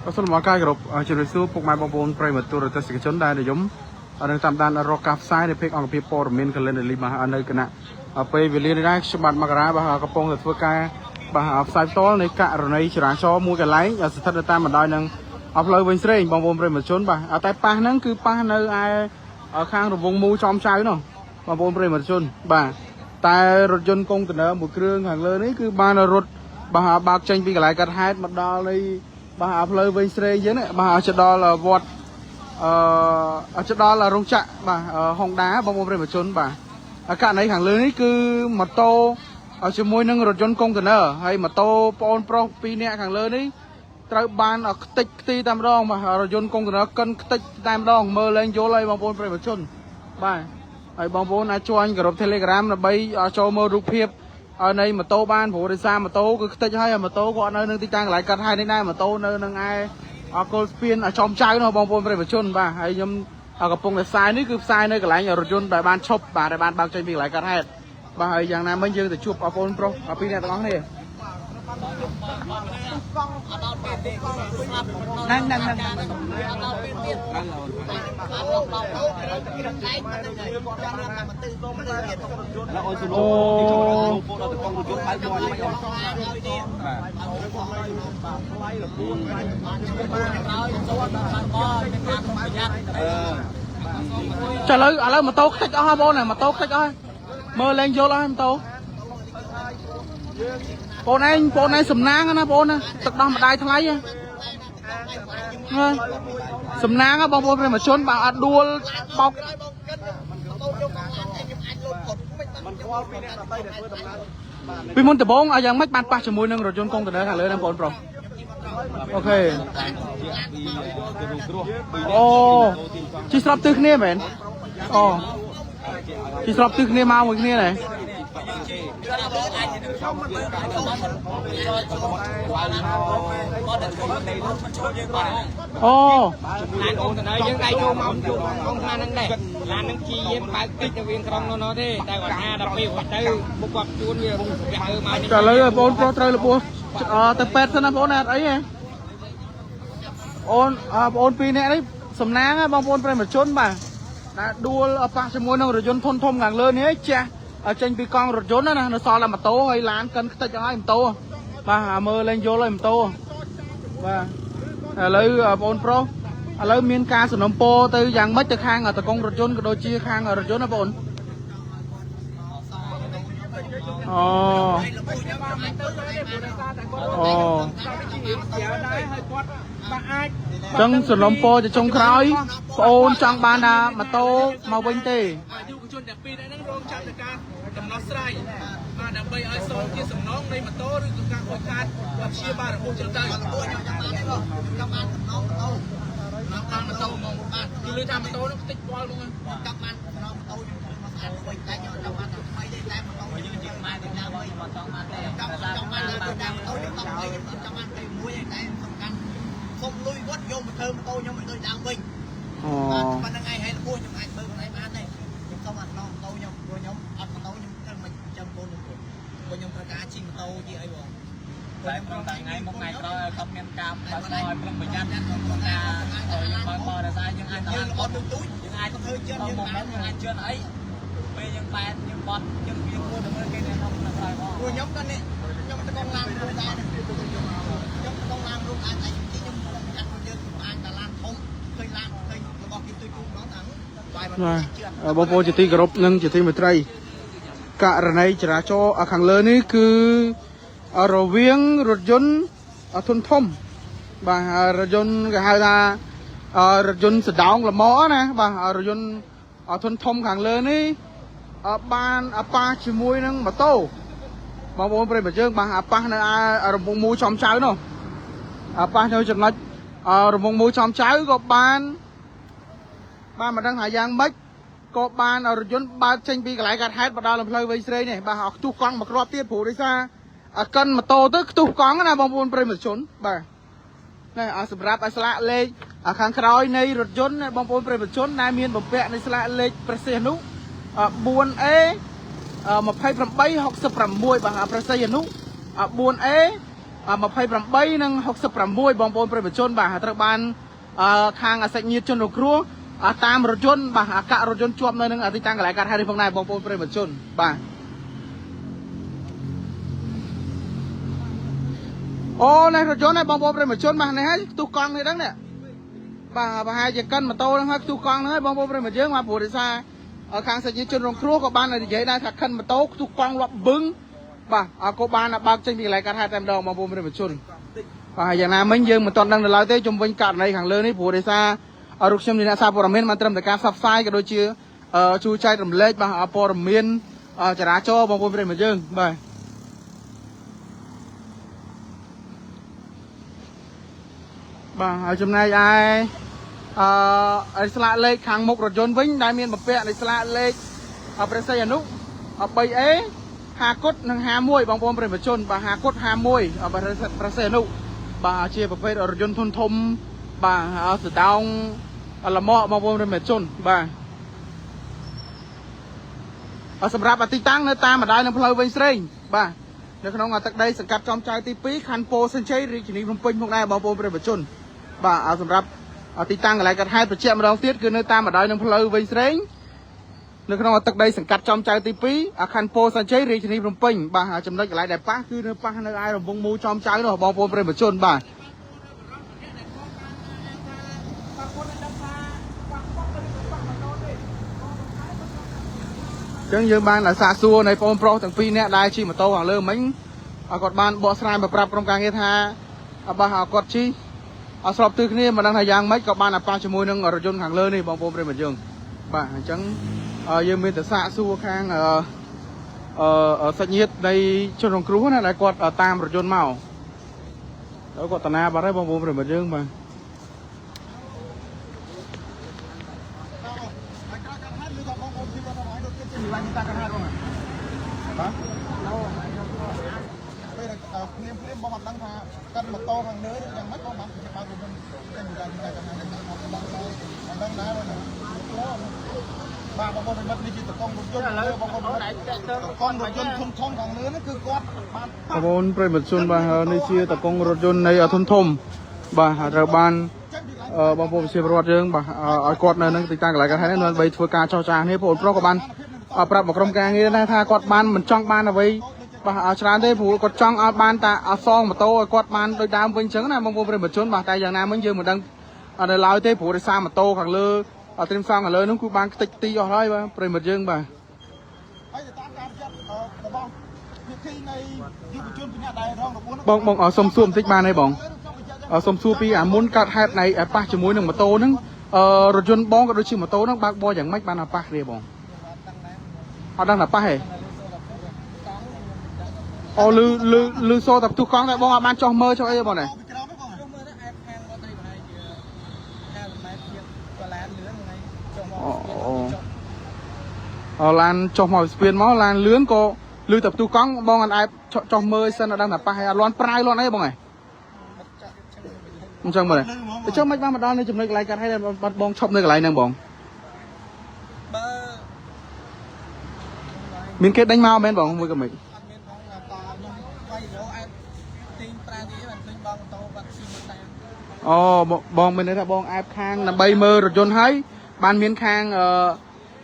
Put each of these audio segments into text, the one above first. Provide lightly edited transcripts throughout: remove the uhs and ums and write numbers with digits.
បាទសូមអរគុណគោរពជម្រាបសួរពុកម៉ែបងប្អូនប្រិយមិត្តទូរទស្សនិកជនដែលនិយមនឹងតាមដានរកការផ្សាយនៃ page អង្គភាពព័ត៌មាន Calendar បាទនៅគណៈពេលវេលានេះដែរខ្ញុំបាទមករាបាទកំពុងតែធ្វើការបាទផ្សាយផ្ទាល់នៃករណីចរាចរណ៍មួយកន្លែងស្ថិតនៅតាមបណ្ដោយនឹងផ្លូវវិញស្រេងបងប្អូនប្រិយមិត្តជនបាទតែប៉ះហ្នឹងគឺប៉ះនៅឯខាងរង្វង់មូលចំចៅនោះបងប្អូនប្រិយមិត្តជនបាទតែរថយន្តកុងតឺន័រមួយគ្រឿងខាងលើនេះគឺបានរត់បាទបើកចេញពីកន្លែងកាត់ហេតុមកដល់នៃបាទផ្លូវវិញស្រេងយើងនេះបាទទៅដល់វត្តទៅដល់រោងចក្របាទ Honda បងប្អូនប្រិយមិត្តជនបាទករណីខាងលើនេះគឺម៉ូតូជាមួយនឹងរថយន្តកុងតឺន័រហើយម៉ូតូបងប្រុស2នាក់ខាងលើនេះត្រូវបានខ្ទេចខ្ទីតែម្ដងបាទរថយន្តកុងតឺន័រកិនខ្ទេចតែម្ដងមើលលែងយល់ហើយបងប្អូនប្រិយមិត្តជនបាទហើយបងប្អូនអាចជួយក្រុម Telegram ដើម្បីចូលមើលរូបភាពនៃម៉ូតូបានព្រោះដោយសារម៉ូតូគឺខ្ទេចហើយម៉ូតូក៏នៅនឹងទីតាំងកន្លែងកាត់ហើយនេះដែរម៉ូតូនៅនឹងឯអកុលស្ពានចំចៅនោះបងប្អូនប្រិយមិត្តជនបាទហើយខ្ញុំកំពុងតែផ្សាយនេះគឺផ្សាយនៅកន្លែងរថយន្តដែលបានឈប់បាទដែលបានបើកចេញពីកន្លែងកាត់ហេតុបាទហើយយ៉ាងណាមិញយើងទៅជួបបងប្អូនប្រុសពីរនាក់ទាំងអស់គ្នា ហ្នឹងហ្នឹងហ្នឹង ដល់ពេលទៀតបានលុបដល់ទៅតែមិនហ្នឹងហើយគាត់មកទិសមកទៀត แล้วអូនសុំ អូ ទីចូលដល់ពោដល់ទៅកង់រថយន្តបើកមាត់មិនអូន ឲ្យនេះ បាទ ឲ្យចូលបានបមានការប្រយ័ត្ន អឺ ចាឥឡូវឥឡូវម៉ូតូខ្ទេចអស់ហើយបងណាម៉ូតូខ្ទេចអស់ហើយមើលលែងយល់អស់ហើយម៉ូតូបងឯងបងឯងសំណាងណាបងណាទឹកដោះម្ដាយថ្លៃហ៎សំណាងបងប្អូនប្រិមជនបាទអត់ដួលបោក ក្រោយបងកិនម៉ូតូយកកង់ឡានតែខ្ញុំអាចលុបផុតមិន มันខ្វល់ពីអ្នកដទៃដែលធ្វើដំណើរ ពីមុនដំបូងឲ្យយ៉ាងម៉េចបានប៉ះជាមួយនឹងរថយន្តកុងតឺន័រខាងលើហ្នឹងបងប្រុស OK ជាពីទៅរងគ្រោះពី អូជិះស្របទិសគ្នាមែនអូជិះស្របទិសគ្នាមកមួយគ្នាដែរអូ ឡានកុងតឺន័រយើងដៃចូលមកជួបកុងឡានហ្នឹងដែរឡានហ្នឹងជីយាមបើកតិចទៅវាក្រុងនោះទេតែគាត់ថាដល់ពេលរួចទៅបុកគាត់ជួនវាវាហើមកនេះ តែឥឡូវបងប្រុសត្រូវរបួសទៅពេទ្យសិនណាបងណាអត់អីទេអូនបងពីរនាក់នេះសំណាងបងប្អូនប្រិមជនបាទដែលដួលប៉ះជាមួយនឹងរថយន្តធុនធំខាងលើនេះជះចេញពីកង់រថយន្តណានៅសល់តែម៉ូតូហើយឡានកិនខ្ទេចអស់ហើយម៉ូតូបាទមើលលែងយល់ហើយម៉ូតូបាទឥឡូវបងប្រុសឥឡូវមានការសំណពរទៅយ៉ាងម៉េចទៅខាងតកងរថយន្តក៏ដូចជាខាងរថយន្តណាបងអូអូចឹងសំណពរជាចុងក្រោយប្អូនចង់បានថាម៉ូតូមកវិញទេ បាទយុវជនទាំងពីរនាក់ហ្នឹងរងចាំតែការដំណោះស្រាយបាទដើម្បីឲ្យសងជាសំណងនៃម៉ូតូឬក៏ការខូចខាតព្យាបាលរបួសចឹងទៅ ខ្ញុំចង់បានទេបងខ្ញុំចង់បានសំណងម៉ូតូ ចង់បានម៉ូតូហ្មងបាទគឺលឺថាម៉ូតូហ្នឹងខ្ទេចវល់ហ្មង ចង់បានសំណងម៉ូតូខ្ញុំធ្វើមកស្អាតវិញតែខ្ញុំចង់បានថ្មីទេតែម៉ូតូយើងជាខ្មែរទៅដើមវិញចង់បានទេចង់ចង់បានទៅដើមម៉ូតូខ្ញុំចង់បីខ្ញុំចង់បានតែមួយទេតែសំខាន់សុំលុយវត្តយកមកធ្វើម៉ូតូខ្ញុំឲ្យដូចដើមវិញ អូ បាទប៉ុណ្្នឹងឯងហើយរបួសខ្ញុំអាចមើលខ្លួនឯងបានទេខ្ញុំសុំអាខ្នងម៉ូតូខ្ញុំព្រោះខ្ញុំអត់ម៉ូតូខ្ញុំធ្វើមិនចាំកូនខ្ញុំព្រោះខ្ញុំត្រូវការជិះម៉ូតូជាអីបង តែក្នុងតែថ្ងៃមុខថ្ងៃក្រោយឲ្យគាត់មានការបើកឲ្យប្រុងប្រយ័ត្នក្នុងការយើងបើកបរដោយសារយើងអាច យើងរបត់ទូចទូច យើងអាច ធ្វើជឿនយើង មក បាន យើងអាចជឿនអីពេលយើងបែតយើងបត់យើងវាគួរតែមើលគេនៅក្នុងក្រោយផង ព្រោះខ្ញុំក៏នេះខ្ញុំទៅកងឡានរួមដែរខ្ញុំទៅកងឡានរួមអាចតែជិះខ្ញុំចាត់យើងអាចតាឡានធំឃើញឡានឃើញរបស់គេទូចទូចហ្មងតាបាយមិន បាទ ជឿន បងប្អូនជាទីគោរពនិងជាទីមេត្រីករណីចរាចរណ៍ខាងលើនេះគឺរវាងរថយន្តធុនធំបាទរថយន្តគេហៅថារថយន្តសដោងល្មណាបាទរថយន្តធុនធំខាងលើនេះបានប៉ះជាមួយនឹងម៉ូតូបងប្អូនប្រិយមិត្តយើងបាទប៉ះនៅឯរង្វង់មូលចំចៅនោះប៉ះនៅចំណុចរង្វង់មូលចំចៅក៏បាន បាទមិនដឹងថាយ៉ាងម៉េចក៏បានរថយន្តបើកចេញពីកន្លែងកាត់ហេតុមកដល់ផ្លូវវៃស្រេងនេះបាទអស់ខ្ទុះកង់មកគ្រាប់ទៀតព្រោះដោយសារកិនម៉ូតូទៅខ្ទុះកង់ណាបងប្អូនប្រិយមិត្តជនបាទនេះអសម្រាប់ឲ្យស្លាកលេខខាងក្រោយនៃរថយន្តបងប្អូនប្រិយមិត្តជនដែលមានបំពាក់នៃស្លាកលេខព្រះសីហនុ 4A 2866បាទព្រះសីហនុ 4A 28និង66បងប្អូនប្រិយមិត្តជនបាទត្រូវបានខាងសាច់ញាតិជនរងគ្រោះតាមរថយន្តបាទអាកាក់រថយន្តជាប់នៅនឹងទីតាំងកន្លែងកាត់ហេតុនេះផងដែរបងប្អូនប្រិយមិត្តជនបាទអូនេះរថយន្តនេះបងប្អូនប្រិយមិត្តជនបាទនេះហើយផ្ទុះកង់នេះដឹងនេះបាទប្រហែលជាកិនម៉ូតូហ្នឹងហើយផ្ទុះកង់ហ្នឹងហើយបងប្អូនប្រិយមិត្តយើងបាទព្រោះដោយសារខាងសាច់ញាតិជនរងគ្រោះក៏បាននិយាយដែរថាខិនម៉ូតូផ្ទុះកង់លាប់បឹងបាទក៏បានបើកចេញពីកន្លែងកាត់ហេតុតែម្ដងបងប្អូនប្រិយមិត្តជនបាទហើយយ៉ាងណាមិញយើងមិនទាន់ដឹងនៅឡើយទេជំវិញករណីខាងលើនេះព្រោះដោយសាររូបខ្ញុំជាអ្នកសារព័ត៌មានបានត្រឹមតែការផ្សព្វផ្សាយក៏ដូចជាជួយចែករំលែកបាទព័ត៌មានចរាចរណ៍បងប្អូនប្រិយមិត្តយើងបាទបាទហើយចំណែកឯអឺស្លាកលេខខាងមុខរថយន្តវិញដែលមានបំពាក់នៃស្លាកលេខព្រះសីហនុ 3A 5គុតនិង51បងប្អូនប្រិយមិត្តជនបាទ5គុត51ព្រះសីហនុបាទជាប្រភេទរថយន្តធុនធំបាទសដោងលម៉កបងប្អូនប្រិយមិត្តជនបាទសម្រាប់ទីតាំងនៅតាមម្ដាយនឹងផ្លូវវិញស្រេងបាទនៅក្នុងទឹកដីសង្កាត់ចំចៅទី2ខណ្ឌពោធិ៍សែនជ័យរាជធានីភ្នំពេញផងដែរបងប្អូនប្រិយមិត្តជនបាទសម្រាប់ទីតាំងកន្លែងកាត់ហេតុបញ្ជាក់ម្ដងទៀតគឺនៅតាមម្ដាយនឹងផ្លូវវិញស្រេងនៅក្នុងទឹកដីសង្កាត់ចំចៅទី2ខណ្ឌពោធិ៍សែនជ័យរាជធានីភ្នំពេញបាទចំណុចកន្លែងដែលប៉ះគឺនៅប៉ះនៅឯរង្វង់មូលចំចៅនោះបងប្អូនប្រិយមិត្តជនបាទចឹងយើងបានសាកសួរនៃបងប្រុសទាំងពីរនាក់ដែលជិះម៉ូតូខាងលើមិញគាត់បានបកស្រាយមកប្រាប់ក្រុមការងារថាបាទគាត់ជិះអត់ស្របទិសគ្នាមិនដឹងថាយ៉ាងម៉េចក៏បានប៉ះជាមួយនឹងរថយន្តខាងលើនេះបងប្អូនប្រិយមិត្តយើងបាទអញ្ចឹងយើងមានតែសាកសួរខាងអឺសាច់ញាតិនៃជនរងគ្រោះណាដែលគាត់តាមរថយន្តមកហើយគាត់តាណាបាត់ហើយបងប្អូនប្រិយមិត្តយើងបាទ ហើយក្រោយកាត់ហេតុឬក៏បងប្អូនជិះរថហើយដូចគេជិះឡើងតាកាត់ហេតុបងបាទពេលភ្លាមភ្លាមបងអត់ដឹងថាកាត់ម៉ូតូខាងលើឬយ៉ាងម៉េចបងបានបើករថយន្តចេញពីឡើងតាកាត់ហេតុអត់ដឹងដែរអត់ដឹងដែរបងបាទបងប្អូនមិត្តនេះជាតកងរថយន្តបងប្អូនតកងរថយន្តធំធំខាងលើនេះគឺគាត់បាន បងប្អូនប្រិយមិត្តជនបាទនេះជាតកងរថយន្តនៃធំធំបាទត្រូវបានបងប្អូនប្រជាពលរដ្ឋយើងបាទឲ្យគាត់នៅនឹងទីតាំងកន្លែងកើតហេតុនេះដើម្បីធ្វើការចរចាគ្នាបងប្អូនប្រុសក៏បានប្រាប់មកក្រុមការងារដែរថាគាត់បានមិនចង់បានអ្វីបាទច្រើនទេព្រោះគាត់ចង់ឲ្យបានតែអសងម៉ូតូឲ្យគាត់បានដូចដើមវិញអញ្ចឹងណាបងប្អូនប្រិយមិត្តជនបាទតែយ៉ាងណាមិញយើងមិនដឹងនៅឡើយទេព្រោះដោយសារម៉ូតូខាងលើត្រៀមសងខាងលើនោះគឺបានខ្ទេចទីអស់ហើយបាទប្រិយមិត្តយើងបាទ ហើយតាមការចាត់របស់ភាគីនៃយុវជនពីអ្នកដែលរងរបួស បងបងសុំសួរបន្តិចបានទេបងសុំសួរពីអាមុនកើតហេតុនៃប៉ះជាមួយនឹងម៉ូតូហ្នឹងអឺរថយន្តបងក៏ដូចជាម៉ូតូហ្នឹងបើកបរយ៉ាងម៉េចបានអាប៉ះគ្នាបងអត់ដឹងថាប៉ះទេអូលឺលឺលឺសូរតែផ្ទុះកង់តែបងអត់បានចោះមើលចោះអីទេបងណា ពីក្រោមទេបង មើលទៅអែបខាងរត់អីប្រហែលជា50ម៉ែត្រជាងកឡានលឿនហ្នឹងចុះមក អូឡានចុះមកស្ពានមកឡានលឿនក៏លឺតែផ្ទុះកង់បងអត់អែបចោះមើលសិនអត់ដឹងថាប៉ះហើយអត់លន់ប្រាយលន់អីបងហ៎អញ្ចឹងមើលចុះមិនបានមកដល់នៅចំណុចកន្លែងកាត់ហេតុបាត់បងឈប់នៅកន្លែងហ្នឹងបង បើ មានគេដេញមកមែនបងមួយក៏មិន អត់មានផងតាខ្ញុំវាយរោអែបទាញប្រាទីបានឃើញបងម៉ូតូបាត់ស៊ីមកតាម អូបងមានន័យថាបងអែបខាងដើម្បីមើលរថយន្តហើយបានមានខាង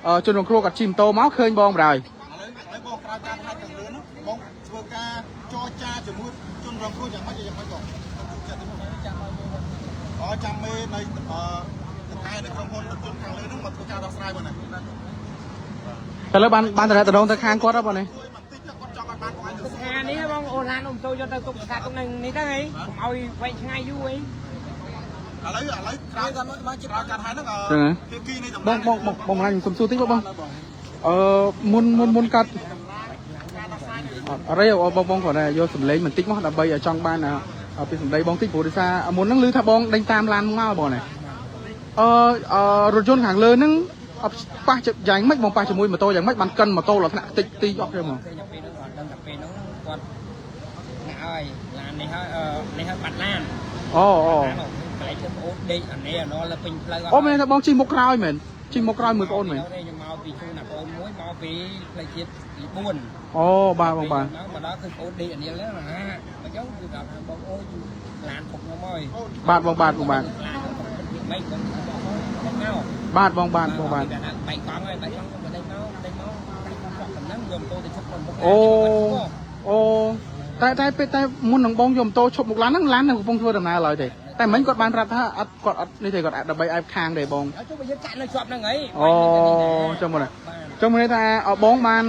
អឺជនរងគ្រោះគាត់ជិះម៉ូតូមកឃើញបងបណ្ដោយ ឥឡូវបងក្រោយការហេតុខាងលើនោះបងធ្វើការចរចាជាមួយជនរងគ្រោះយ៉ាងម៉េចយ៉ាងម៉េចបងចិត្ត ចាំឲ្យមើល អូចាំមេនៃអឺតកែនៅក្រុមហ៊ុនរថយន្តខាងលើនោះមកធ្វើការដោះស្រាយបងណា តែលើបានបានតំណទៅខាងគាត់ហ៎បងនេះ ជួយបន្តិចគាត់ចង់ឲ្យបានបងឯងទៅ ថានេះបងអូឡានអូម៉ូតូយកទៅទុកសាទុកនឹងនេះទៅហីកុំឲ្យវែងឆ្ងាយយូរហី ឥឡូវឥឡូវក្រោយ គាត់មកមកជិះ ក្រោយការហេតុហ្នឹងភាគីនៃតំ បងបងបងបងម្លាញ់សុំសួរតិចបងបងអឺមុនមុនមុនកាត់អរេបងបងគាត់តែយកសម្លេងបន្តិចមកដើម្បីឲ្យចង់បានពីសម្ដីបងតិចព្រោះដោយសារមុនហ្នឹងឮថាបងដេញតាមឡានមកបងណាអឺរថយន្តខាងលើហ្នឹងប៉ះយ៉ាងម៉េចបងប៉ះជាមួយម៉ូតូយ៉ាងម៉េចបានកិនម៉ូតូដល់ថ្នាក់តិចទីអស់ទេហ្មង គេទៅពេលហ្នឹងគាត់ដឹងតែពេលហ្នឹងគាត់ណាហើយឡាននេះហើយអឺនេះហើយបាត់ឡាន អូអូ កន្លែងធ្វើប្អូនដេកអានេះអាណលើពេញផ្លូវ អូមែនថាបងជិះមុខក្រោយមែនជិះមុខក្រោយមួយប្អូនមែន ខ្ញុំមកពីជួនអាប្អូនមួយមកពីផ្លូវជាតិទី4 អូបាទបងបាទ មកដល់គឺប្អូនដេកអានេះហ្នឹងណាអញ្ចឹងគឺដល់ថាបង ហើយ បាទបងបាទបងបាទ មិនគាត់ដេញមក បាទបងបាទបងបាទ បែកកង់ហើយបែកកង់ខ្ញុំដេញមកដេញមកកាច់កណ្ដឹងយកម៉ូតូទៅឈប់នៅមុខ អូអូតែតែពេលតែមុននឹងបងយកម៉ូតូឈប់មុខឡានហ្នឹងឡាននឹងកំពុងធ្វើដំណើរឡើយទេតែមិញគាត់បានប្រាប់ថាអត់គាត់អត់នេះទេគាត់ដើម្បីអែបខាងទេបង ហើយចុះបើយើងចាក់នៅជាប់ហ្នឹងហី អូចឹងមកណាចឹងមកន័យថាបងបាន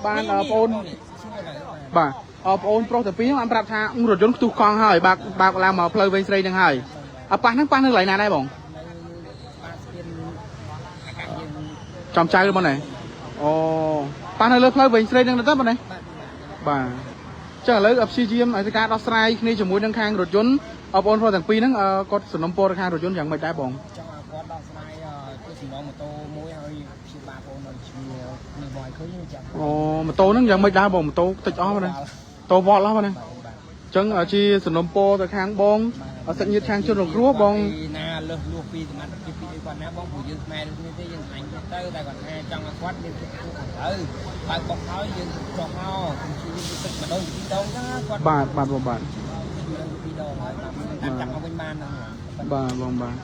បានបងអូនបាទបងអូនប្រុសទាំងពីរបានប្រាប់ថារថយន្តផ្ទុះកង់ហើយបើកបើកឡើងមកផ្លូវវែងស្រីហ្នឹងហើយអប៉ះហ្នឹងប៉ះនៅកន្លែងណាដែរបង បាទស្ពានអាកាសយើង ចំចៅបងណាអូប៉ះនៅលើផ្លូវវែងស្រីហ្នឹងទៅបងណា បាទ បាទចឹងឥឡូវព្យាយាមឲ្យការដោះស្រាយគ្នាជាមួយនឹងខាងរថយន្តបងប្អូនប្រុសទាំងពីរហ្នឹងគាត់សំណុំពរទៅខាងរថយន្តយ៉ាងម៉េចដែរបង ចង់ឲ្យគាត់ដោះស្រាយជាសំណងម៉ូតូមួយឲ្យព្យាបាលបងនៅជំងឺនេះបងឲ្យឃើញចាំ អូម៉ូតូហ្នឹងយ៉ាងម៉េចដែរបងម៉ូតូតិចអស់បងណាម៉ូតូវល់អស់បងណាចឹងជាសំណុំពរទៅខាងបងសាច់ញាតិខាងជនរងគ្រោះបង ពីណាលើសលួសពីសមត្ថភាពពីអីគាត់ណាបងព្រោះយើងខ្មែរនេះទេយើងអញទៅតែគាត់ថាចង់ឲ្យគាត់មានភាពទូទៅបើកបុកហើយយើងចុះមកខ្ញុំជួយទឹកម្ដងពីរដងចឹងគាត់ បាទបាទបងបាទ ពីរដងហើយតាមចាប់មកវិញបានហ្នឹង បាទបងបាទ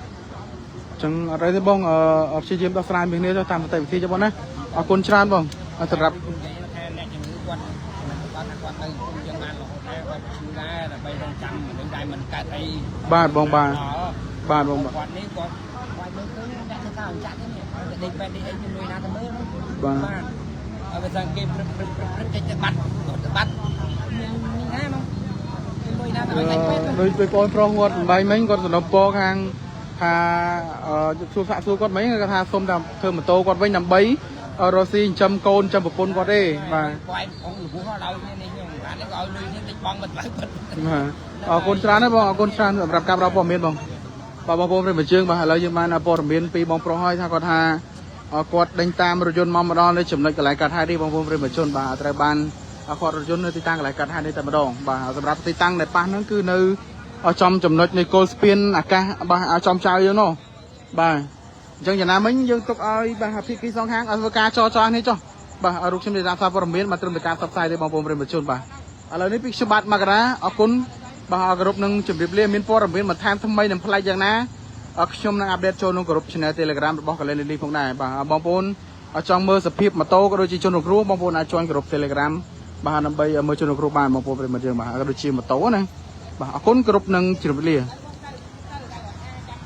ចឹងអត់អីទេបងអឺព្យាយាមដោះស្រាយមួយគ្នាចុះតាមសន្តិវិធីចុះបងណាអរគុណច្រើនបងសម្រាប់ និយាយថាអ្នកជំងឺគាត់មិនគាត់ថាគាត់នៅគុំយើងបានរហូតដែរគាត់ឈឺដែរដើម្បីរងចាំមនុស្សដែលមិនកើតអី បាទបងបាទបាទបងបាទ គាត់នេះគាត់វាយមើលឃើញអ្នកធ្វើការអញ្ចាក់ទេនេះទៅដេកពេទ្យនេះអីមានលុយណាទៅមើល បាទ បាទហើយបើសិនគេព្រឹកព្រឹកព្រឹកព្រឹកចេញទៅបាត់ទៅបាត់មាននេះណាមកមានលុយណាទៅឲ្យដេកពេទ្យ ដូចដូចបងប្រុសគាត់បំបីមិញគាត់សំណពរខាងថាសួរសាក់សួរគាត់មិញគាត់ថាសុំតែធ្វើម៉ូតូគាត់វិញដើម្បីរកស៊ីចិញ្ចឹមកូនចិញ្ចឹមប្រពន្ធគាត់ទេបាទ គាត់ឯងផងលវោះដល់នេះខ្ញុំបាននេះក៏ឲ្យលុយនេះតិចបងមិនបើគាត់ បាទអរគុណច្រើនណាស់បងអរគុណច្រើនសម្រាប់ការផ្ដល់ព័ត៌មានបងបាទបងប្អូនប្រិយមិត្តយើងបាទឥឡូវយើងបានព័ត៌មានពីបងប្រុសហើយថាគាត់ថាគាត់ដេញតាមរថយន្តមកម្ដងនៅចំណុចកន្លែងកាត់ហេតុនេះបងប្អូនប្រិយមិត្តជនបាទត្រូវបានគាត់រថយន្តនៅទីតាំងកន្លែងកាត់ហេតុនេះតែម្ដងបាទសម្រាប់ទីតាំងដែលប៉ះហ្នឹងគឺនៅចំចំណុចនៃគោលស្ពានអាកាសបាទចំចៅយើងនោះបាទអញ្ចឹងយ៉ាងណាមិញយើងទុកឲ្យបាទភាគីសងខាងឲ្យធ្វើការចរចានេះចុះបាទរូបខ្ញុំជាតាមសារព័ត៌មានបាទត្រឹមតែការផ្សព្វផ្សាយទេបងប្អូនប្រិយមិត្តជនបាទឥឡូវនេះពីខ្ញុំបាទមករាអរគុណបាទអរគោរពនឹងជម្រាបលាមានព័ត៌មានបន្ថែមថ្មីនិងប្លែកយ៉ាងណាខ្ញុំនឹង update ចូលក្នុងក្រុម Channel Telegram របស់កលែនលីផងដែរបាទបងប្អូនចង់មើលសភាពម៉ូតូក៏ដូចជាជនរងគ្រោះបងប្អូនអាច join ក្រុម Telegram បាទដើម្បីមើលជនរងគ្រោះបានបងប្អូនប្រិយមិត្តយើងបាទក៏ដូចជាម៉ូតូណាបាទអរគុណគោរពនឹងជម្រាបលា។